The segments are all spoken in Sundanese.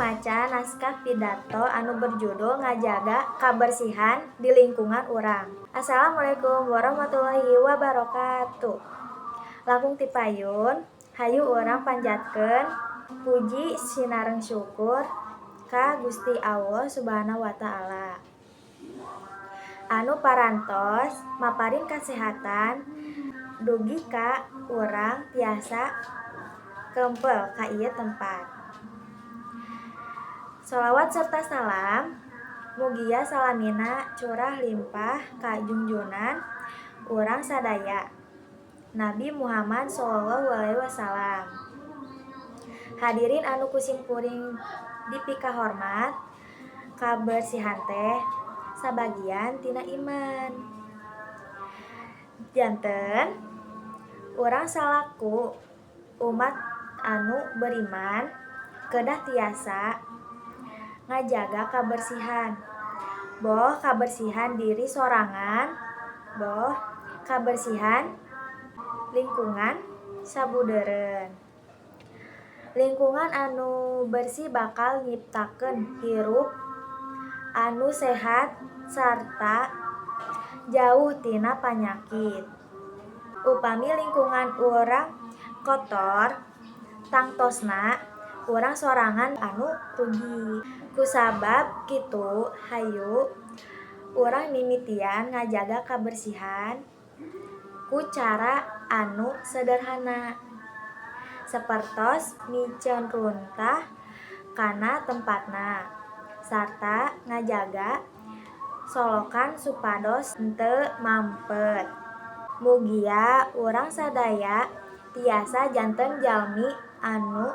maca naskah pidato anu berjudul Ngajaga Kabersihan di Lingkungan Urang. Assalamualaikum warahmatullahi wabarakatuh. Langkung ti payun, hayu urang panjatkeun puji sinareng syukur ka Gusti Allah Subhanahu wa Ta'ala anu parantos maparin kasehatan dugi ka urang tiasa kempel ka ieu tempat. Sholawat serta salam mugia salamina curah limpah ka junjunan urang sadaya, Nabi Muhammad shallallahu alaihi wasallam. Hadirin anu ku simkuring dipikahormat, kabersihan teh sabagian tina iman. Janten urang salaku umat anu beriman kedah tiasa ngajaga kabersihan, boh kabersihan diri sorangan, boh kabersihan lingkungan sabudeureun. Lingkungan anu bersih bakal nyiptakeun hirup anu sehat sarta jauh tina panyakit. Upami lingkungan urang kotor, tangtosna urang sorangan anu rugi. Kusabab kitu, hayu urang mimitian ngajaga kabersihan ku cara anu sederhana, sapertos miceun runtah kana tempatna sarta ngajaga solokan supados henteu mampet. Mugia urang sadaya tiasa janten jalmi anu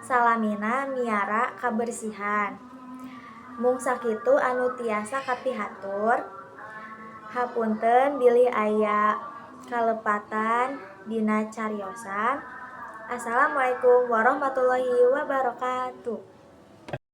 salamina miara kabersihan. Mung sakitu anu tiasa kapihatur. Hapunten bilih aya kalepatan dina cariosan. Assalamualaikum warahmatullahi wabarakatuh.